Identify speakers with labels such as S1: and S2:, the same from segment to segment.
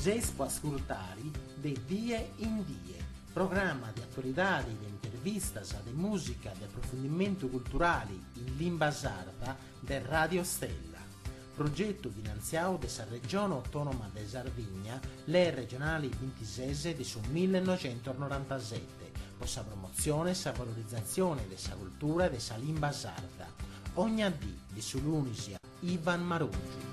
S1: Seis po ascurtari De Die in Die, programma de atualidadi, de intervistas, de mùsica, de aprofundimentu culturali in limba sarda de Radio Stella. Progetu finantziau de sa Regione Autònoma de Sardigna, Lei Regionali bintises de su millenoixentusnorantaseti, po sa promotzione e sa valorizatzione de sa cultura e de sa limba sarda. Ogna dì, de su lunis a Ivan Marongiu.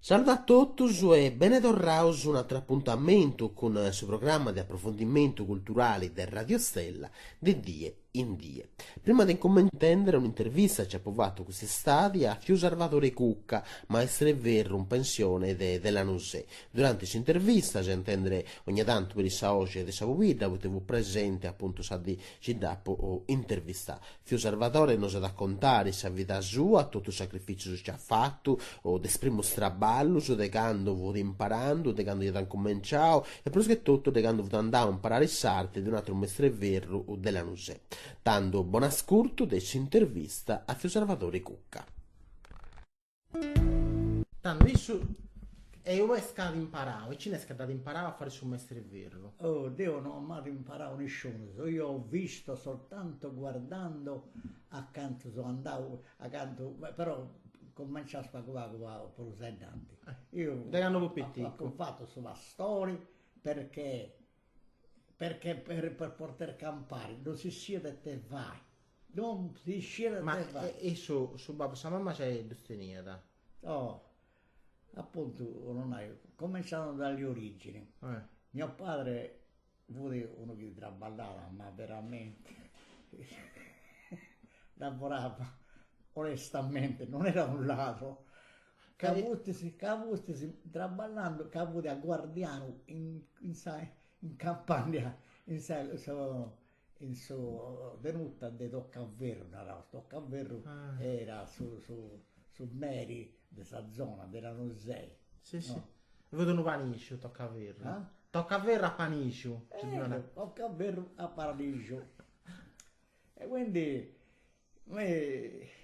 S1: Salve a totus e bene torraus a un'atru apuntamentu cun su programma de aprofundimentu culturali de Radio Stella de die in die. Prima de incumentendere un'intervista chi apu fatu cust'istadi a Tziu Sarvadore Cucca, maestru 'e ferru in pensione de de Lanusè. Durante s'intervista si intendere ogna tantu peri sa 'oxe de sa pobidda poita fut presente apuntu sa dì chi dd'apu intervistà. Tziu Sarvadore nos at a contare sa vida sua, totu is sacrifìtzius chi at fatu, de is primus traballus, de candu fut imparandu, de candu iat incumenciau e prus che totu de candu fut andau a imparare s'arti de un'atru mestru 'e ferru de Lanusè. Tando bon'ascurtu de s'intervista a tziu Sarvadore Cucca. Tando issu e ue est ca at imparau e chini est ca dd'at imparau a fari su mestru 'e ferru?
S2: Oh, deo non m'at imparau nisciunu, io ho visto soltanto guardando accanto so andau, accanto, però comenciaus pagu pagu a prus ainnanti. Io
S1: De candu fut piticu.
S2: Apo fatu su pastori perché perché per per poter campare non si sciat ite fai Non si sciat
S1: Ma
S2: ite fai.
S1: issu, su babbu e sa mama giai ddus teniat?
S2: Oh, appuntu, nonnai, cominciamo dalle origini. Mio padre fut unu chi traballat, ma veramente lavorava onestamente, non era un ladro, ca pustis ca pustis traballando ca fut a guardianu in in sa in campagna in sa in su tenuta de Toccaferru, naraus, Toccaferru era su su su meri de sa zona de Lanusei.
S1: Si si, fut unu panixu Toccaferru. Toccaferru a panixu.
S2: Toccaferru a panixu. E quindi mi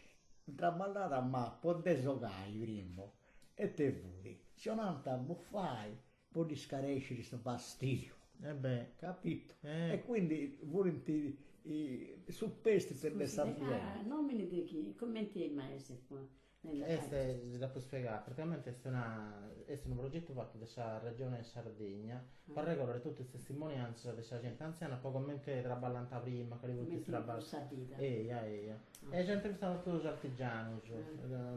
S2: traballat ma po desogai primu ite fut, si 'onant a bufai po ddi scaresciri su fastidiu.
S1: Eh beh.
S2: Capito? E quindi furint superstiti de sa zona.
S3: A nomini de chi? Cumenti est mai essi
S1: Est, si dd'apu spiegau, praticamente est una est unu progetu fatu de sa Regione Sardigna po arregòllere totu is testimoniàntzias de sa genti antziana po comente traballant prima, cali funt is traballus. Eia eia. E s'ant intervistau totus is artigianus,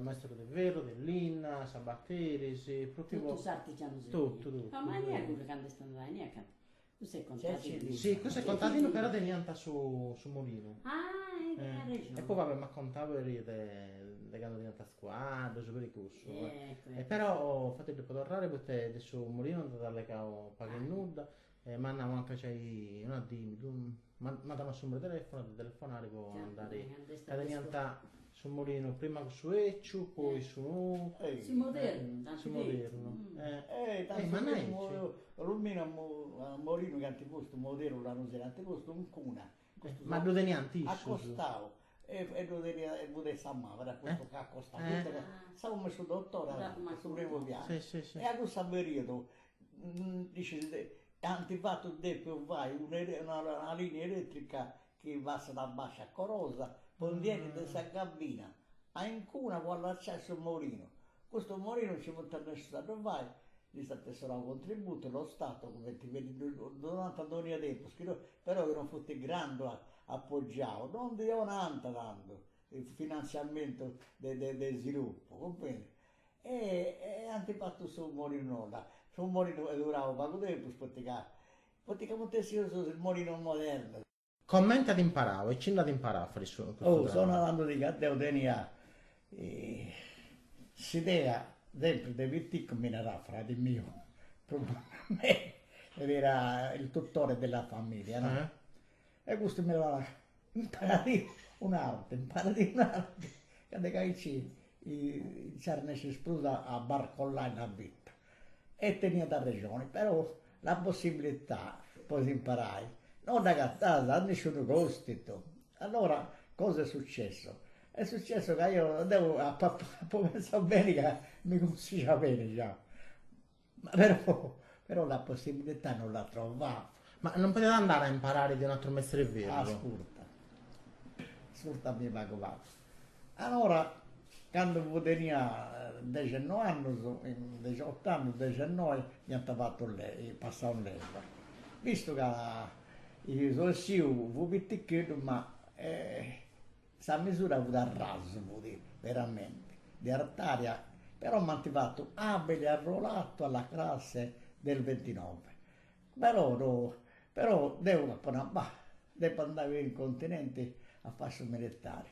S1: maistus de ferru, de linna, sabateris, propriu
S3: po. Totus is artigianus.
S1: Totu totu.
S3: Ma inia cuddu candu est andau inia ca cussu est contadinu.
S1: Si, cussu est contadinu però teniant su su molinu.
S3: Ah eccu arrexoni.
S1: E poi vabbè m'at contau peri de de candu teniant is cuaddus, peri cussu. E però fatu ddu po torrare poita de su molinu nd'at allegau pagu e nudda E m'at nau anca c'hai una dì, m'at donau su numeru de telefono de telefonare po andare, ca teniant su molinu prima cussu 'eciu, poi su nou.
S3: Su modernu,
S1: Su modernu.
S2: Eh, tantu Luminu a molinu chi ant postu modernu Lanusè, ant postu uncuna.
S1: Ma ddu teniant issus.
S2: Acostau e ddu teniat e fut sa mama, era custu ca acostau, sa domu 'e su dottore a su primu pianu. E a cussa periodu Dicis ant fatu depiu fai una linea eletrica chi passat a basciu a Corosa po ndi 'enni de sa cabina a incuna po allacciai su molinu. Custu molinu nci funt arrennescius a ddu fai, ddis ant donau contributu, lo Stato, cumenti benit ddu donant dònnia tempus, chi però chi non fut grandu appoggiau, non ndi 'onant tantu finantziamentu de de sviluppu, cumprendi E ant fatu su molinu nou, su molinu est durau pagu tempus poita ca poita ca funt essius is molinus modernus.
S1: Comente at imparau e chini dd'at imparau a fari su custu
S2: Oh, so narandu ca deu tenia s'idea sempri de piticu mi narat fradi miu prus mannu de mei ed era il tutore della familia no e custu mi narat imparadì un'arti imparadì un'arti ca de aici nci arrennescis prus a barcollai una vita. E teniat arrexoni, però la possibilità po s'imparai no dd'agatàs a nisciunu costitu. Allora cosa è successo? È successo ca io deu apu pensau beni ca mi cunsigiat beni già, ma però però la possibilità non la trovavo.
S1: Ma non podiat andare a imparare de un'atru mestru 'e ferru?
S2: Ascurta, ascurtami pagu pagu. Allora candu fui tenia dexennoi annus, dexiott'annus, dexennoi, m'iant fatu passau in leva. Bistu ca so essiu fui piticheddu ma sa misura fut a rasu, fut veramenti de artaria, però m'ant fatu abile arruolato alla classe del ventinove. Però no, però deu apu nau, bah, depu andai in continenti a fai su militari.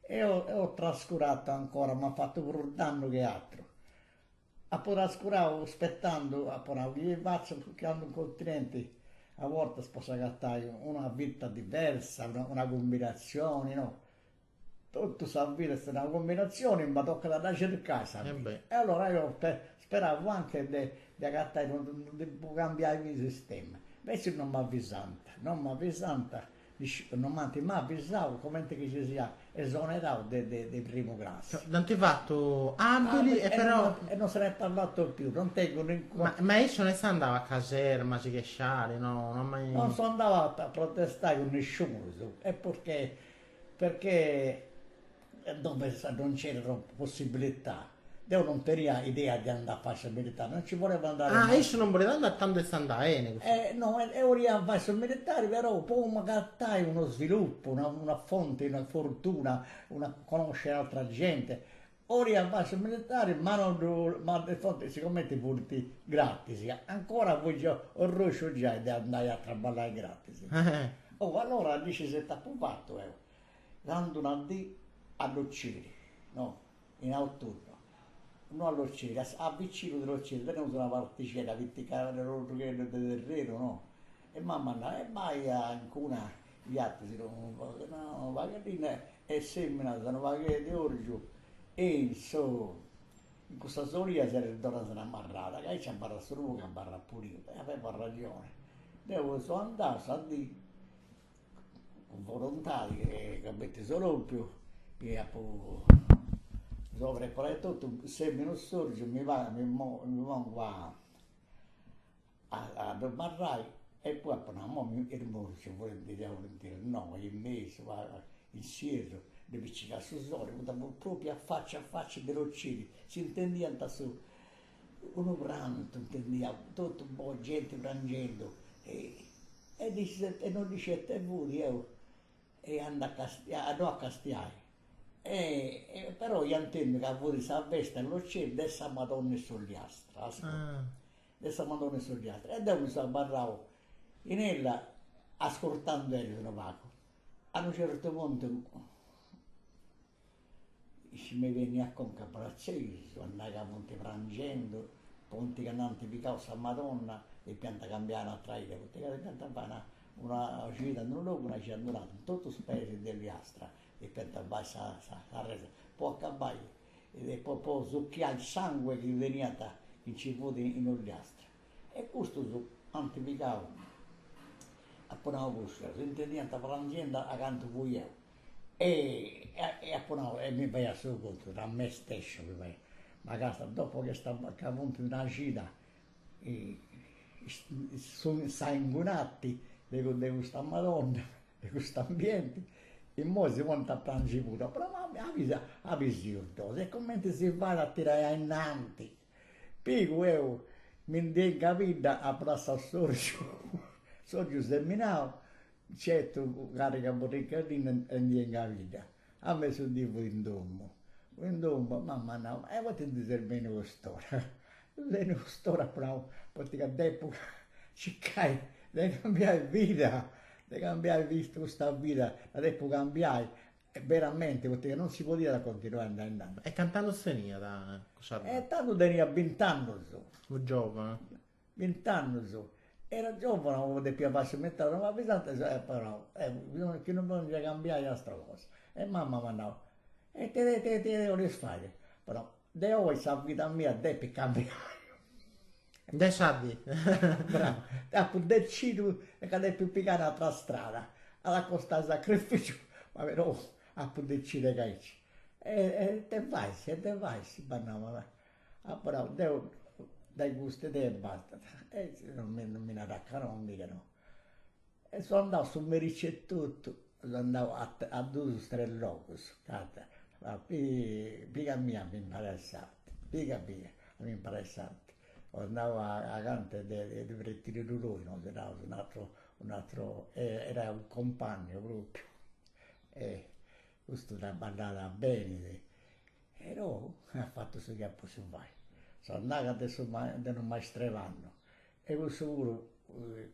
S2: E ho e ho trascurato ancora, m'at fatu prus dannu che atru. Apu trascurau spetandu, apu nau, chi fatzu, chi andu in continenti, a bortas potzu agatai una vita diversa, una cumbinatzioni, no Totu sa vida est una cumbinatzioni, ma tocat a dda circai sa vida. E allora io speravo anche de de agatai de cambiai sistema. Inveci non m'avisant, non m'avisant, non m'ant mai avisau cumenti chi si sia esonerau de de de primu classi.
S1: Dd'ant fatu abili e però.
S2: E non se n'è parlato più, non tengu
S1: Ma ma issu no est andau a caserma a si chesciare, no no mai.
S2: Non so andau a protestai cun nisciunus, e perché Perché dove non c'erano possibilità, deu non tenia idea de andai a fai su militari, non ci volevo andare
S1: mai. Ah, issu non boliat andai, tandu est andau 'eni
S2: cussu. Eh no, e 'olia fai su militari però po m'agatai unu sviluppu, una una fonte, una fortuna, una conoscere altra gente, 'olia fai su militari ma non ddu, ma de fonte, sigumenti funt gratis, ancora fui già orrosciu giai de andai a traballai gratis. Oh, allora dicis ita apu fatu eo, candu una dì a Loceri, no, in autunno, no a Loceri, a vicinu de Loceri, teneus una partixedda pitica, unu trugheddu de terrenu, no, e mamma nau, e bai a incuna iat unu pagheddinu e seminas unu pagheddu de orgiu e in su in cussas olias e donas una marrada ca aici abarrat su logu abarrat puliu e aveva ragione. Deu so andau sa dì cun volontadi e cumenti so lompiu e apu so preparau totu, seminu s'orgiu mi mi pongu a a ddu marrai e poi apu nau, imoi mi irmorgiu, volentieri volentieri, noi e mesu, in s'ierru, ddu picigat su soli, poita fut propriu a faci a faci de Loceri, s'intendiant su unu prantu, intendia totu boh genti prangendu e e dicis e non ddu scidia ita fut eo e andu a castiai, no a castiai, e però ia intendiu ca fut sa festa in Loceri de sa Madonna 'e s'Ogliastra, ascurta de sa Madonna 'e s'Ogliastra e deu mi seu abarrau in ella ascurtandeddus unu pagu, a unu certu puntu si mi benit a conca Bratzesu a nai ca funt prangendu poita ca nd'ant pigau sa Madonna depiant cambiai un'atra 'idda poita ca depiant fai una una cida in unu logu una cida in un'aturu in totus is paesis de Ogliastra depiant fai sa sa resa po acabai po po succhiai il sangue chi teniant chi nci fut in Ogliastra e custus ant pigau apu nau cussu s'intendiant prangendi acantu fui 'eu e e apu nau e mi faia su contu tra me stesso mi faia ma casta dopo che sta ca funt una cida insanguinati de de custa Madonna de cust'ambienti, immoi si ponint a prangi puru, però abisius e cumenti si fait a tirai ainnanti, pigu eu mi ndi 'engu a bidda apu lassau s'orgiu, s'orgiu seminau, nci 'etu carriga burrichellina e ndi 'engu a bidda, a mesudì fui in domu, fui in domu e mama at nau, e poita ndi ses beniu cust'ora, seu beniu cust'ora apu nau, poita ca depu circai de cambiai vida, de cambiai custa vida, dda depu cambiai veramenti, poita ca non si podiat continuai andai innanti.
S1: E cant'annus teniat cussa
S2: dì? E tandu tenia bint'annus.
S1: Fut giovanu.
S2: Bint'annus, era giovanu, depia fai su militari, ma m'avisant e però chi non bisongiat cambiai atera cosa. E mama m'at nau, e ite ite ite 'olis fai? Però de oi sa vida mia depit cambiai.
S1: De sa dì.
S2: Bravo. Apu decidiu ca depiu pigai un'atra strada, at a costai sacrificiu, ma però apu decidiu aici. E ite fais, ite fais, m'at nau mama. Apu nau, deu dai custa idea e bastat. E non mi non mi narat ca no, miga no. E so andau su mericì e totu, so andau a a dus tres logus, piga a mia a m'imparai s'arti, piga piga a m'imparai s'arti. So andau acanta de de Pretiri Luloi, nosu naraus un atru un atru era un compagno propriu e custu traballat beni Però at fatu su chi at potziu fai. So andau acanta de su de unu maistr'e pannu e cussu puru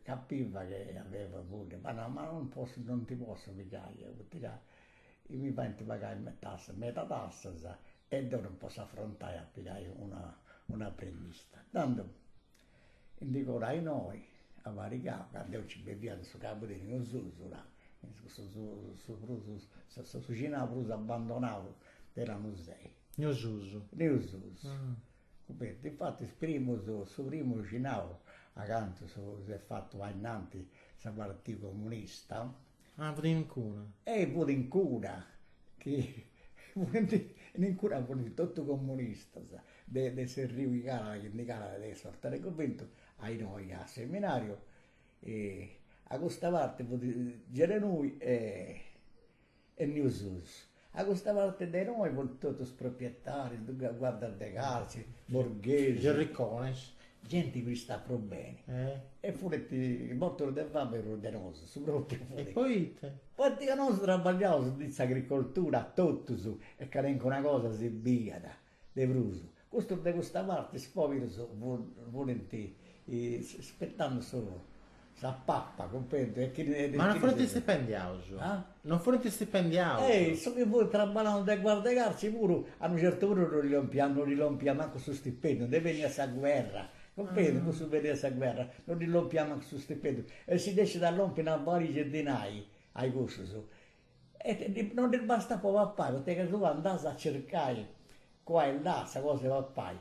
S2: capiva che aveva puru, m'at nau, ma non posso non ti posso pigai, poita ca mi faint pagai tassas, meda tassas e deu non posso afrontai a pigai una un'aprendista. Tandu ndi cola a innoi, a Barigau, ca deu nci bivia in su cabu de Neususu, là, in cussu su su prus su bixinau prus abbandonau de Lanusei.
S1: Neususu.
S2: Neususu. Cumprendi, infati is primus, su primu bixinau acantu s'est fatu a innanti su partiu comunista.
S1: Ah, fut in cuna.
S2: E fut in cuna, chi funt, in cuna funt totu comunistas, de de s'erriu chi calat, chi ndi calat de s'Ortale 'e Cunventu a innoi a Seminariu, a custa parti fut Gerenui e e Neususu. A custa parte de innoi funt totus proprietarius, guardias de carceri, borghesus.
S1: Is ricones.
S2: Genti chi istat prus beni. E funt mortus de fami prus de nosu, su propriu
S1: funt. E poita?
S2: Poita ca nosu trabagliaus in s'agricoltura totus e calincuna cosa si biiat de prus. Custus de custa parti, is poberus, furint spettando su sa pappa, cumprendi? E
S1: chi Ma non furint stipendiaus? Non furint stipendiaus?
S2: Eh, su chi fut traballando de guardia 'e carceri puru, a unu certu puntu non li lompiat non li lompiat mancu su stipendiu, nde beniat sa guerra, cumprendi? Cussu beniat sa guerra, non ddi lompiat mancu su stipendiu e si nd'essit a lompi una pariga 'e dinai a cussus E non ddis bastat po papai, poita ca tui andas a circai qua e là sa cosa 'e papai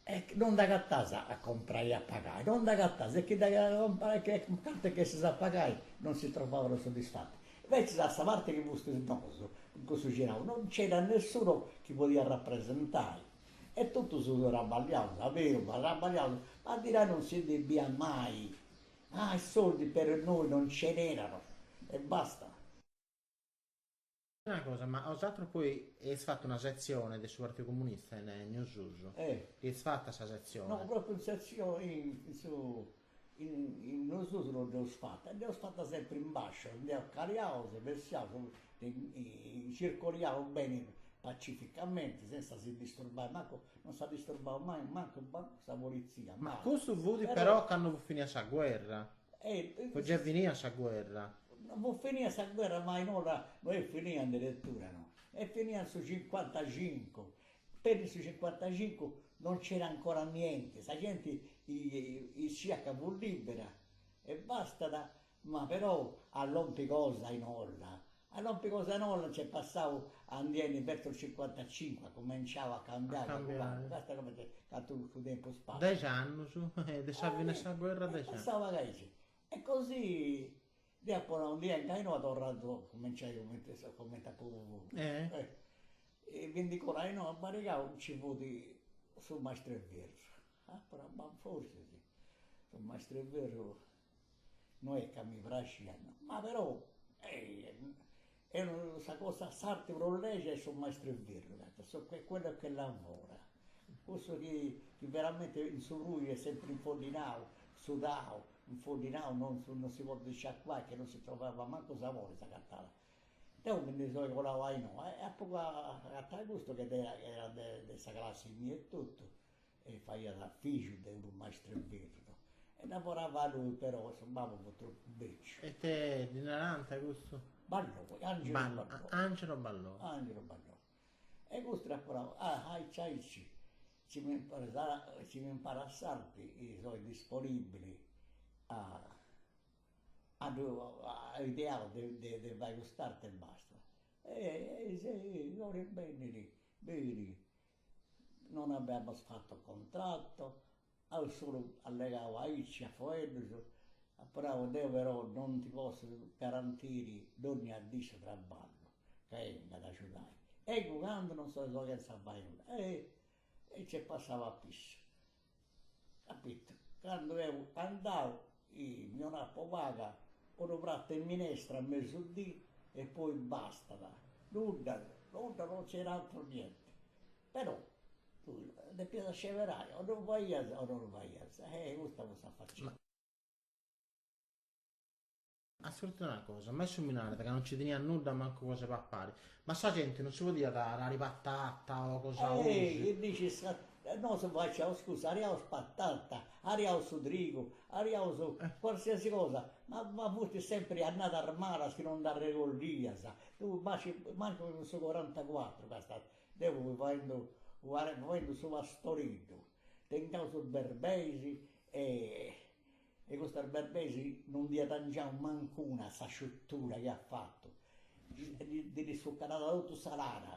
S2: e non nd'agatas a comporai e a pagai, non nd'agatas e chi dda comporai cantu ch'essis a pagai non si trovavano soddisfatti. Invecias a sa parti chi fustis nosu, in cussu bixinau, non nc'era nessuno chi podiat rapresentai e totus trabagliaus, aberu, ma trabagliaus, ma dinai non si ndi biiat mai Ah, i soldi per noi non ce n'erano e basta.
S1: Una cosa, ma 'osatrus poi eis fatu una setzione de su Partidu Comunista in Neususu?
S2: Eh.
S1: Dd'eis fata sa setzione?
S2: No, propriu in setzione, in su in Neususu non dd'eus fata, dd'eus fata sempri in basciu, andiaus caliaus, bessiaus, circoliaus beni pacificamenti senza si disturbai mancu Non s'at disturbau mai mancu mancu sa polizia,
S1: mai. Ma custu fut però candu fut finia sa guerra. Fut giai finia sa guerra.
S2: Non fut finia sa guerra ma ancora no est finia in deretura no. Est finia in su cincuantacincu. Peri in su cincuantacincu non c'era ancora niente, sa genti sciat ca fut libera e bastat Ma però a lompi cosa in olla, a lompi cosa in olla nc'est passau andendi verso il cinquantacinque, at cumenciau a cambiai pagu pagu, basta cumenti cantu su tempus passat.
S1: Dexi annus, de sa fini 'e sa guerra dexi
S2: annus. Est passau pagu aici. E così deu apu nau, ndi 'engu a innoi torrant a cumenciai cumenti cumenti apu E mi ndi colu a innoi a Barigau nci fut su maistu 'e ferru. Apu nau, ma forsis su maistu 'e ferru No est ca mi praxiat, ma però est sa cosa, s'arti prus lègia est su maistru 'e ferru, su che quello che lavora, cussu chi chi veramente in su pruini est sempri infoddinau, sudau, infoddinau, non non si podit sciacuai, che non si trovava mancu saboni s'agatat. Deu mi ndi soi colau a innoi e apu agatai custu che era de sa classi mia etotu e faiat fìgiu de unu maistru 'e ferru e lavorava lui però su babbu fut tropu beciu.
S1: E ite ddi narant custu?
S2: Balloi, Angelo Balloi.
S1: Angelo Balloi.
S2: Angelo Balloi. E custu dd'apu nau, ah aici aici, si mi imparas si mi imparas s'arti soi disponibili a a ddu a ideau de de de fai cust'arti e basta. E e 'olis benniri, beni Non abbiamo fatto contratto. Aus solu allegau aici a fueddus, apu nau deu però non ti potzu garantiri dònnia dì su traballu, ca 'engu a t'agiudai, 'engu candu non so chentza fai nudda e nc'est passau a pissu. Capito? Candu eu andau mi 'onat po paga unu pratu 'e minestra a mesudì e poi bastat, nudda, nudda, non c'era altro niente. Però tui depias sceberai, o ddu faias o non ddu faias, e custa fut sa facienda.
S1: Ascurta una cosa, ma issu mi narat ca non ci teniat nudda mancu cosa 'e papari, ma sa genti non si podiat arari patata o cosa
S2: 'osi? Chi dicis nosu faciaus cussu, ariaus patata, ariaus su trigu, ariaus qualsiasi cosa, ma ma funt sempri annadas malas chi non nd'arregollias, tui mancu cun su corantacuatru ca Deu fui faendu faendu su pastoreddu, tengaus is berbeis e e custas berbeis non nd'iat tangiau mancuna s'asciutura chi at fatu, ndi ddis fut calada totu sa lana,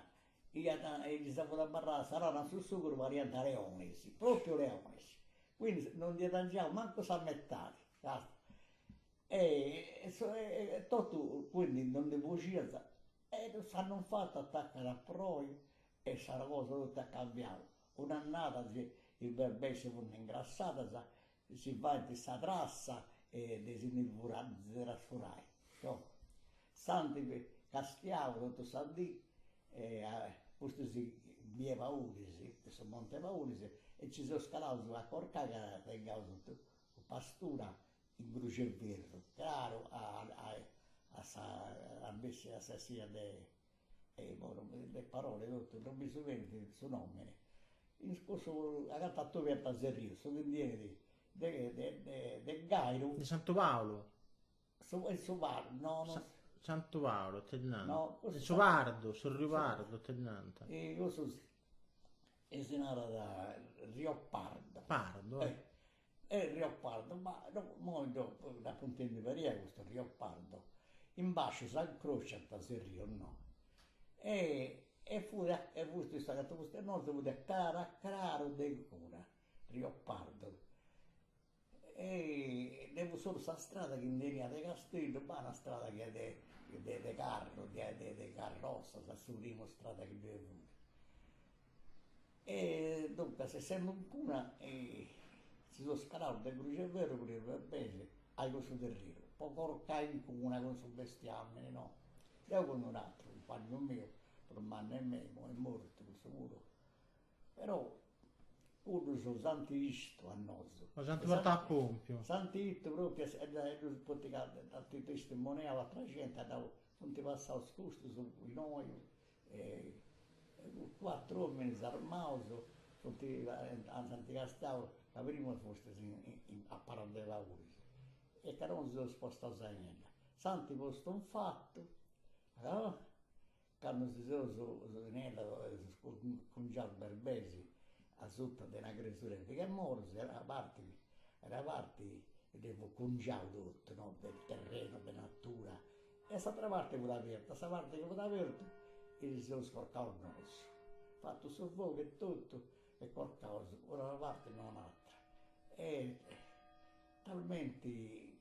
S2: iat ddis fut abarrada sa lana in su tzugru pariant leonis, propriu leonis, quindi non nd'iat tangiau mancu sa metadi, basta e e totu quindi non ndi fuxiat E s'annu infatu atacat a proi e sa cosa totu at cambiau, un'annada si is berbeis si funt ingrassadas, si faint sa trassa de si ndi furai, de ddas furai, no. S'ant castiau totu sa dì e pustis bi'e Paulis, de su Monte Paulis, e nci seus calaus a corcai ca tengaus pastura in Gruxeferru, craru a sa a bessi a sa sia de de parole totu non mi subenit su nomini, in cussu acanta atobiant is arrius, su chi ndi 'enit de de de Gairu.
S1: De Santu Paulu.
S2: Su in su Pardu, no no.
S1: Santu Paulu, ite ddi nant? No, cussu. Su Pardu, su riu Pardu, ite ddi nant?
S2: Cussu si narat Rio Pardo.
S1: Pardo,
S2: eh. E Rio Pardo, ma no, moi ddu dd'apu intendiu paria custu Rio Pardo, in basciu s'incrociant is rius no, e e fut e fut sa cantu fustis nosu fut a cara a craru de incuna, Rio Pardo, e dde fut solu sa strada chi ndi 'eniat de Casteddu, ma una strada chi de de de carru de de carrossas, su primu strada chi ddoi fut E duncas essendu incuna si seus calaus de Gruxeferru cun is berbeis a cussu terrinu po corcai incuna cun su bestiamini no. Deu cun un'aturu cumpangiu miu prus mannu 'e mei, imoi est mortu cussu puru, però cuddus s'ant bistu a nosu.
S1: S'ant portau a pompiu.
S2: S'ant 'itu propriu e ddus poita ca dd'ant testimoniau atra genti at nau funt passaus custus innoi Cuatru ominis armaus funt ant castiau ca primu fustis a palas de Paulis e ca nosu seus spostaus a innedda. S'ant postu in fatu, candu si seus innedda cungiaus berbeis asuta de una cresura 'e fighemoros e una parti una parti ddi fut cungiau totu, no, de terrenu, de natura E s'atra parti fut aberta, sa parti chi fut aberta si seus corcaus nosu, fatu su fogu e totu e corcaus una parti e un'atra e talmenti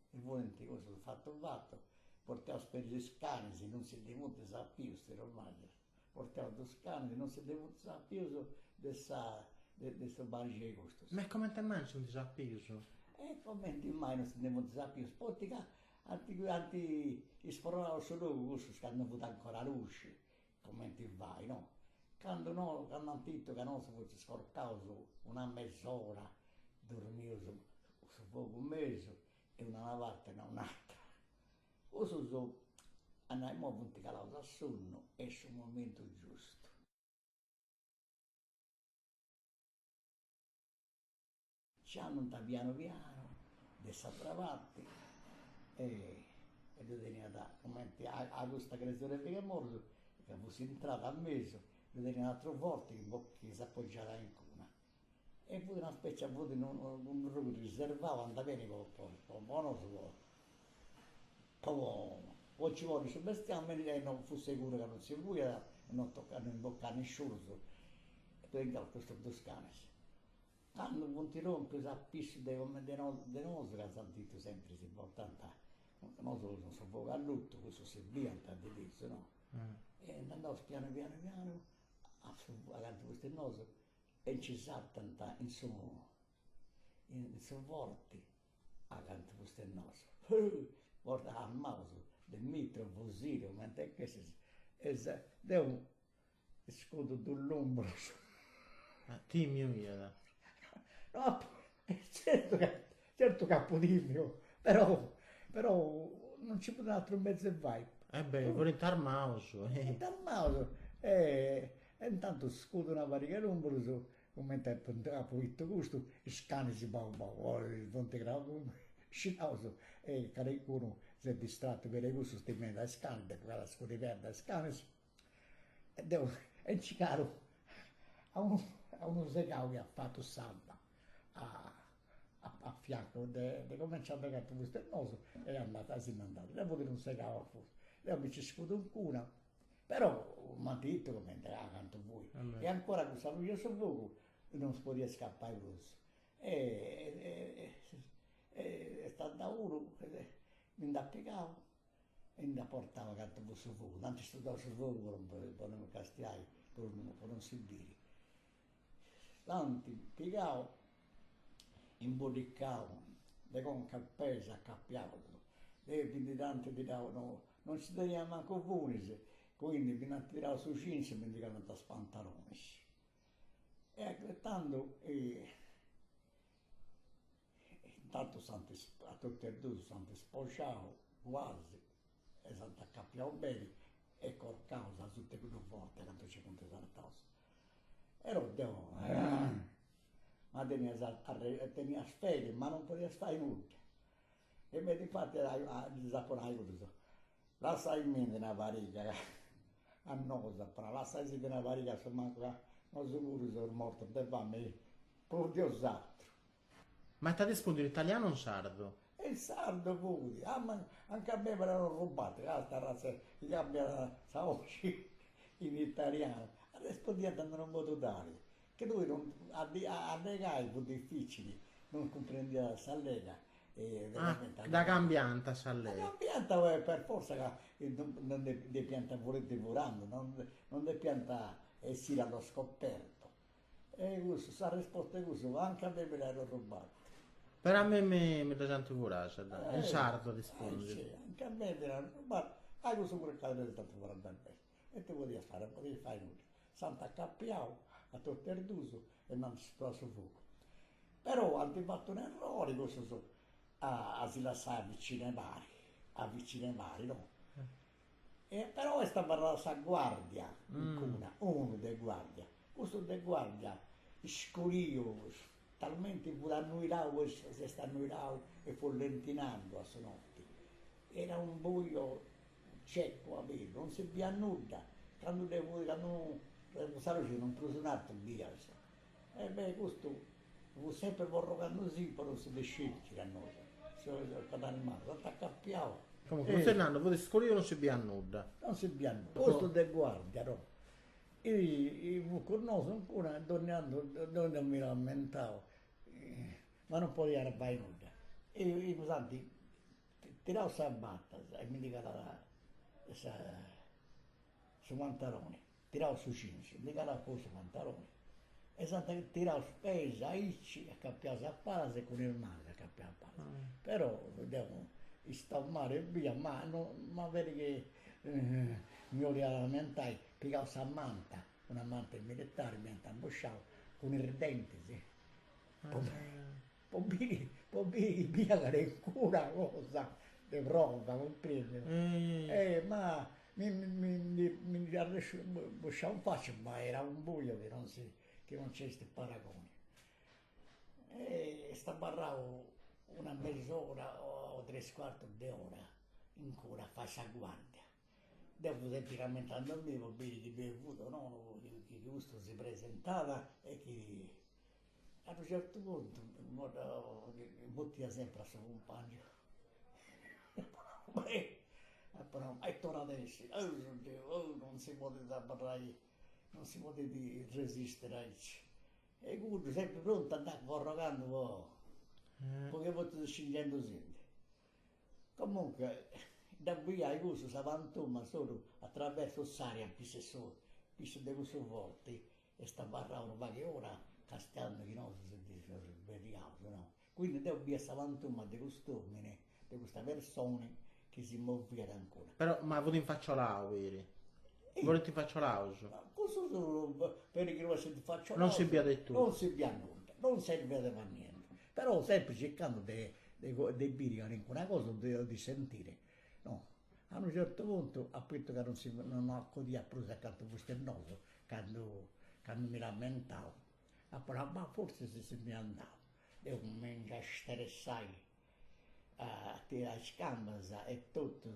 S2: funt cussus fatu fatu, portiaus peri is canis, non si ndi funt sapius ti ddu imaginas, portiaus dus canis, non si ndi funt sapius de sa de su banixi 'e custus.
S1: Ma comente mai non si funt sapius?
S2: E comenti mai non si ndi funt sapius, poita ca Ant ant isprorau su logu cussus candu fut ancora luxi, cumenti fait, no? Candu no, candu ant 'itu ca nosu fustis corcaus una mes'ora, dormius su fogu in mesu e una una parti e una un'atera. Cussus a nai imoi funt calaus a sonnu, est su momentu giustu. Nci andant pianu pianu de s'atra parti e ddu teniat cumenti a custa cresura 'e fighemoros ca fut s'intrada a mesu, ddu teniat un'atru forti chi s'apogiat a incuna e fut una specie fut unu logu riservau andat beni po po nosu po po nci ponni su bestiamini e no fut seguru ca non si fuiat e non tocat non imbocat nisciunus e tengaus custus dus canis. Candu funt lompius a pissu de de de nosu, ca s'ant 'idu sempri si portant, nosu cun su fogu allutu, cussus si biant de tesu, no? E andaus pianu pianu pianu a su acantu fustis nosu e nci sartant in su in su forti acantu fustis nosu, armaus de mitra, fusili, cumenti e chi essit, e deu Iscudu dus lumbrus.
S1: Timiu fiat.
S2: No, certu ca certu ca apu timiu, però però non nci fut atru mezzu 'e fai.
S1: E beh, furint armaus.
S2: Furint armaus e e intantu scudu una pariga 'e lumbrus, cumenti apu bitu custu, is canis bau bau, funt scidaus e calincunu s'est distrattu peri cussus timendi a is canis, depu a scudi perda a is canis E deu e nci calu a unu a unu segau chi at fatu s'abba a a fiancu de de cumenti nci at fustis nosu e andat si nd'andat, deu fut unu segau a fusti, deu mi nci scudu incuna, però m'ant 'idu cumenti a cantu fui e ancora cun sa luxi 'e su fogu non si podiat scapai prus e est andau unu mi nd'at pigau E nd'at portau acantu fut su fogu, nd'ant studau su fogu po po non castiai, po po non si biri. L'ant pigau, imboddicau de conca a peis acapiaus, e mi ndi dd'ant tirau, no non nci teniat mancu funis, quindi mi nd'ant tirau su jeans e mi ndi calant is pantalonis. E tando Intantu s'ant a totu e dus s'ant spoxau cuasi e s'ant acapiau beni e corcaus asuta 'e cuddu forti acantu nci funt sartaus. Però deu ma tenias tenias feli ma non podias fai nudda. E me difati ddis apu nau cussus, lassaimindi una pariga ca a nosu apu nau, lassaisindi una pariga a su mancu ca nosu puru seus mortus de famini prus de 'osatrus.
S1: Ma t'at rispundiu in italianu o in sardu?
S2: In sardu fut, anche a me me l'hanno rubato, ca sta razza chi cambiat sa 'oxi in italianu, arrespundiant in unu modu tali chi tui non a allegai fut dificili, non cumprendiat s'allega
S1: e veramente Dda cambiant s'allega.
S2: Dda cambiant per forza ca non depiant furint furando, non depiant essiri allo scoperto E cussu, sa risposta 'e cussu, anche a me mi l'hanno rubato.
S1: Però a mei mi ddas ant furadas, in sardu arrespundit.
S2: Eh sì, anche a me mi l'hanno rubato, a cussu puru ca ddas ant furadas beni. E ite podias fai, non podias fai nudda. S'ant acapiau a totu e dus e nd'ant studau su fogu. Però ant fatu un'errori cussus a si lassai avvicinai, avvicinai no E però est abarrada sa guardia incuna, unu de guardia. Custu de guardia iscuriu, talmenti fut annuirau e s'est annuirau e fut lentinandu a su noti. Era un buio cieco aberu, non si biat nudda, candu dde fut, candu sa luxi non prus in artu bias. E beh custu fut sempri forrogandusì po non si sciri a nosu, s'ant acapiau.
S1: Comunque, cun Fernando fut iscuriu non si biat nudda.
S2: Non si biat nudda. Custu de guardia no. Fut cun nosu ancora e donni annu donni mi l'ammentau, ma non podiat fai nudda. E s'ant tirau sas batas e mi ndi calat sa su pantaloni tirau su jeans, ndi calat poi su pantaloni e s'ant tirau is peis aici acapiaus a palas e cun is manus acapiaus a palas, però deu istau mali ebbia, ma no ma veri chi mi 'olia lamentai, pigau sa manta, una manta 'e militari m'iant imbusciau cun is dentis po biri po biri chi bia calincuna cosa de prova, cumprendi? E ma mi mi mi ndi arresciu imbusciau in facci, ma era un buio chi non si chi non nc'est paragoni. E est abarrau una mes'ora o tres cuartus de ora ancora a fai sa guardia. Deu fui sempri lamentandumì po biri chi ddoi fut o no, chi custu si presentat e chi A unu certu puntu mutia sempri a su cumpangiu apu nau, ma ita ora at essi, oh non si podit abarrai, non si podit resistiri aici. E cussu. cuddu sempri prontu a andai forrogandu po po chi fut scingendusindi. Comunque dda biia cussu sa pantuma solu attraverso s'aria in pissu 'e su pissu de cussu forti est abarrau unu pagu 'e ora castiandu chi nosu si ndi seus sbeliaus no. Quindi deu bia sa pantuma de cust'omini, de custa personi chi si moviat ancora.
S1: Però, ma fut infaciolau peri? Furint infaciolaus?
S2: Cussu peri chi no essint infaciolaus.
S1: Non si biat etotu.
S2: Non si biat nudda, non serbiat po nienti. Però sempri circandu de de biri calincuna cosa o de de sentiri, no. A unu certu puntu apu 'idu ca non si non acudiat prus acantu fustis nosu candu candu mi lamentau, apu nau, ma fortzis si nd'est andau Deu cumenciu a stressai a tirai is cambas e totu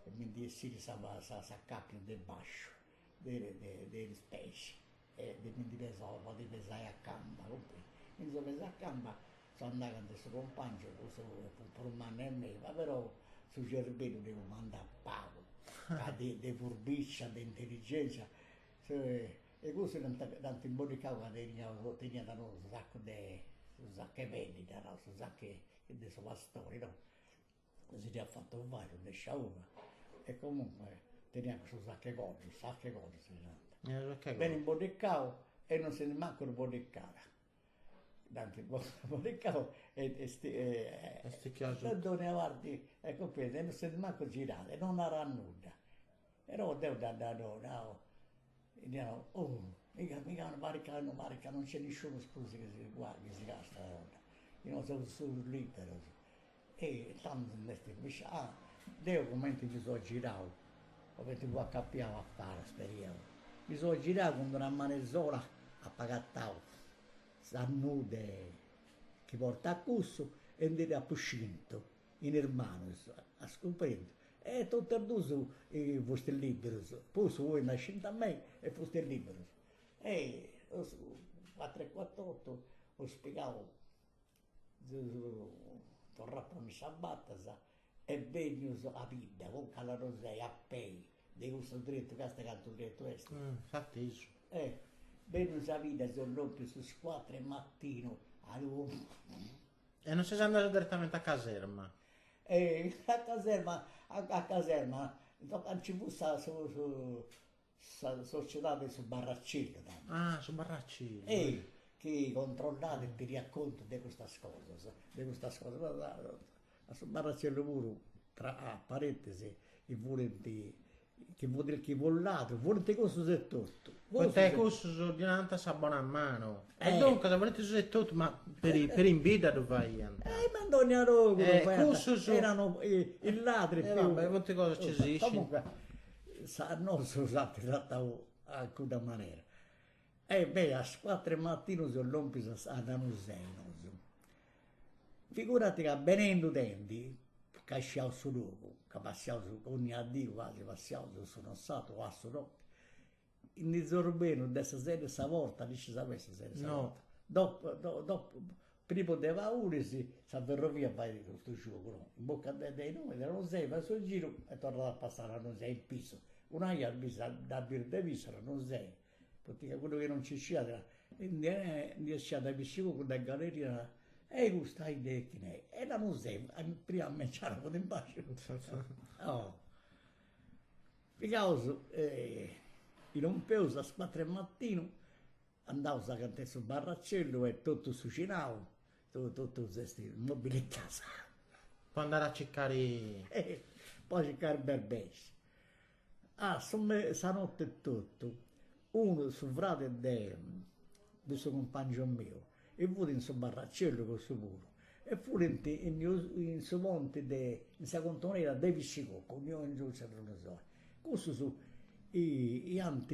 S2: e mi ndi 'essiri sa s'acapiu de basciu de de is peis e de mi ndi pesai po podi pesai a camba, cumprendi. Mi ndi seu pesau a camba, seu andau acanta 'e su cumpangiu, cussu fut prus mannu 'e mei, ma però su cerbeddu ddi cumandat pagu, ca de de furbizia, de intelligenzia, E cussu dd'ant imboddicau ca teniat teniat unu saccu de su saccu 'e peddi ddi naraus, su saccu de su pastori no, si dd'iat fatu fai su de sciaurra e comunque teniat cussu saccu 'e coddu, saccu 'e coddu si narant. Beni imboddicau e non si mancu sboddicada, dd'ant imboddicau e e dònnia parti e cumprendi e non si mancu girada e non narat nudda Però deu dda ddu nau, ddi nau, oh, miga miga parit ca parit ca non nc'est nisciunus prus chi si guardat, chi si castiat, chi nosu seus solus liberus. E intzandus nd'est pisciau, ah, deu cumenti mi seu girau, cumenti fua acapiau a palas, speriaus, mi seu girau cun d'una manu sola apu agatau s'annù de chi portat cussu e ndi dd'apu scintu in is manus, as cumprendiu? E totu e dus fustis liberus, poi su oi nd'at scintu a mei e fustis liberus. E cuatru e cuartu 'e otu eus pigau, seus torraus a ponni is sabatas e bennius a bidda, conca a Lanusei, a pei, de cussu tretu, castia cantu tretu est.
S1: Atesu.
S2: Bennius a bidda seus lompius is cuatru 'e matinu a domu
S1: E non ses andadu direttamente a caserma?
S2: E a caserma, a caserma, nci fut sa su sa sociedadi de su barracellu
S1: tando. Ah, su barracellu.
S2: E chi controllat e teniat contu de custas cosas, de custas cosas. A su barracellu puru, tra parentesi, chi furint chi fut chi fut ladru, furint cussus etotu.
S1: Poita cussus ddi nant sa bona manu. E duncas furint issus etotu, ma peri peri in bidda ddu faiant.
S2: E ma in dogna logu ddu faiant. Cussus erano is ladri
S1: più. E vabbè, funt cosas chi si scint.
S2: Comunque sa nosu s'ant tratau a cudda manera. E beh, a is cuatru 'e matinu seus lompius a Lanusei nosu. Figurati ca benendudendi, ca sciaus su logu, ca passiaus dònnia dì quasi passiaus su no sartu o a su noti, ndi seus bennius de sa serra 'e sa porta, dd'iscis aundi est sa serra 'e sa porta? Dopo dopo primu de Paulis sa ferrovia fait custu giogu no, imbocat de innoi de Lanusei fait su giru e torrat a passai a Lanusei in pissu, una 'ia dda bis de pissu Lanusei Poita ca cuddu chi non nci sciat ndi 'essiat de Pixicucu de galleria e custa 'idda 'e chini est? E Lanusei prima a mengianu fut in basciu. Oh. Pigaus e lompeus a is cuatru 'e matinu, andaus acanta 'e su barracellu e totu su 'ixinau, totu s'est mobilitau.
S1: Po andare a circare.
S2: Po circare berbeis. Ah, su me sa notte etotu, unu, su frade de de su cumpangiu miu, e fut in su barracellu cussu puru, e furint in in su ponti de in sa contonera de Pixicucu, in giù in Lanusei. Cussus iant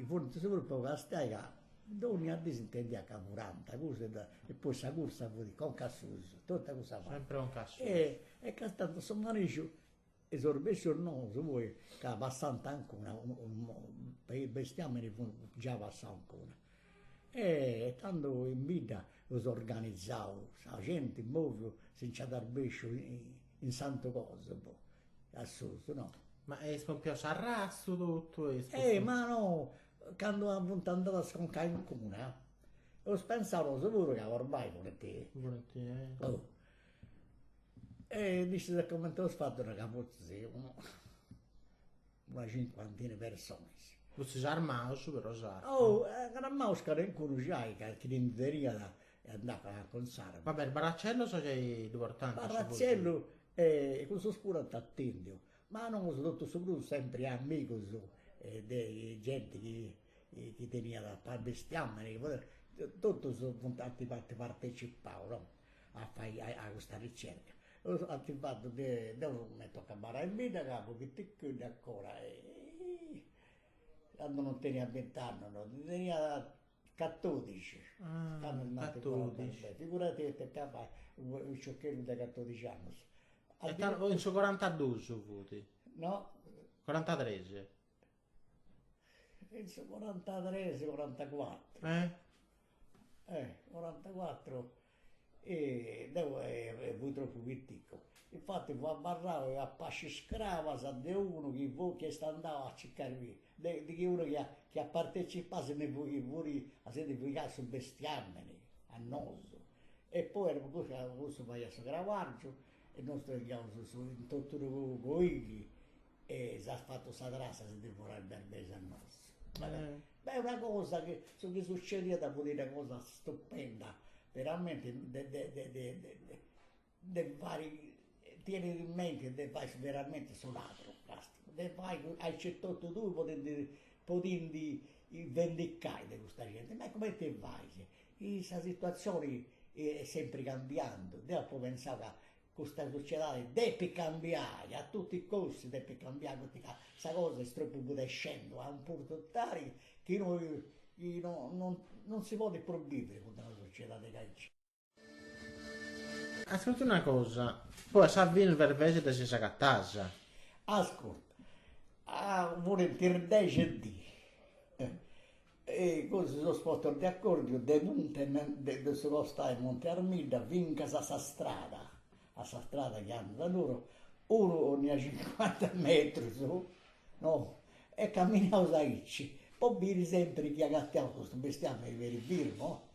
S2: furint su prus po castiai ca dònnia dì s'intendiat ca furant cussu e poi sa cursa fut conca a susu, totu cussa
S1: parti. Sempri conca a susu.
S2: E castiant su manixu E seus bessius nosu poi ca passant ancora bestiamini fut già passau ancora. E tando in bidda eus organizau sa genti moviu si nc'at arbesciu in Santu Cosimu a susu no.
S1: Ma eis pompiau s'arrastu totu
S2: eis Eh ma no, candu funt andadas cun calincuna. Eus pensau nosu puru ca ormai funt.
S1: Funt, eh.
S2: Oh. E dicis cumenti eus fatu ca fortzis una cincuantina 'e personis.
S1: Fortzis armaus però
S2: s'arma. Oh, armaus calincunu giai ca chi ndi teniat e andat cun s'arma.
S1: Vabbè, is barracellos gei ddu portant
S2: su fusilli. Barracellu e cussus puru ant atendiu, ma nosu totu su prus sempri amigus de genti chi chi teniat pagu bestiamini, chi podiat, totus funt ant ant partecipau no a fai a custa ricerca. Ant fatu de, deu m'est tocau abarrai in bidda ca fui piticheddu ancora e candu non tenia bint'annus, no, ndi tenia catodixi, candu m'ant furau, figurati ita ita fai unu piciocheddu de catodixi annus.
S1: E tando in su corantadus fut?
S2: No.
S1: Corantatres?
S2: In su corantatres, corantacuatru.
S1: Eh?
S2: Eh, corantacuatru e deu fui tropu piticu, infati fui abarrau a pasci is crabas de unu chi fut chi est andau a circai de de chi unu chi at chi at partecipau si ndi fut fut a si ndi fuigai su bestiamini a nosu e poi era cussu cussu faiat su crabargiu e nosu teniaus su in totu unu coili e s'at fatu sa trassa si ndi furai is berbeis a nosu. Beh una cosa chi su chi sucediat fut una cosa stupenda veramente de de de de de fai ti 'enit in mente de fai veramente su ladru, castia, de fai aici totu tui po ti ndi po ti ndi vendicai de custa genti, ma cumenti fais? Sa situazioni est sempri cambiandu, deu apu pensau ca Custa sociedadi depit cambiai, a tutti i costi depit cambiai, poita ca sa cosa est tropu pudescendu a un puntu tali chi chi no non si podit prus biviri cun d'una sociedadi aici.
S1: Ascurta una cosa, poi a sa fini is berbeis ddas eis agatadas.
S2: Ascurta, furint is dexi 'e dì E così si seus postus de acordiu de punta 'e de su costau 'e Monte Armidda fincas a sa strada, a sa strada chi andat a Nùgoro, unu 'onnia cincuanta metrus, no, e caminaus aici po biri sempri chi agatiaus custu bestiamini beni firmu,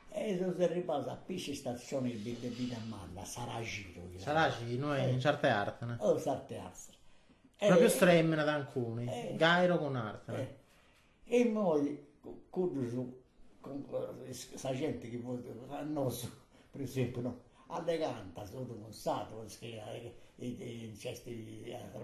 S2: e seus arribaus a pissu 'e istazioni de Biddamanna, Saracinu.
S1: Saracinu, in s'arte Arthana.
S2: Oh, s'arte Arthana.
S1: Propriu stremina tancuni, Gairo cun Arthana.
S2: E immoi cuddus, sa genti chi fut a nosu, per esempiu, no, allegant s'unu cun s'aturu, nc'est a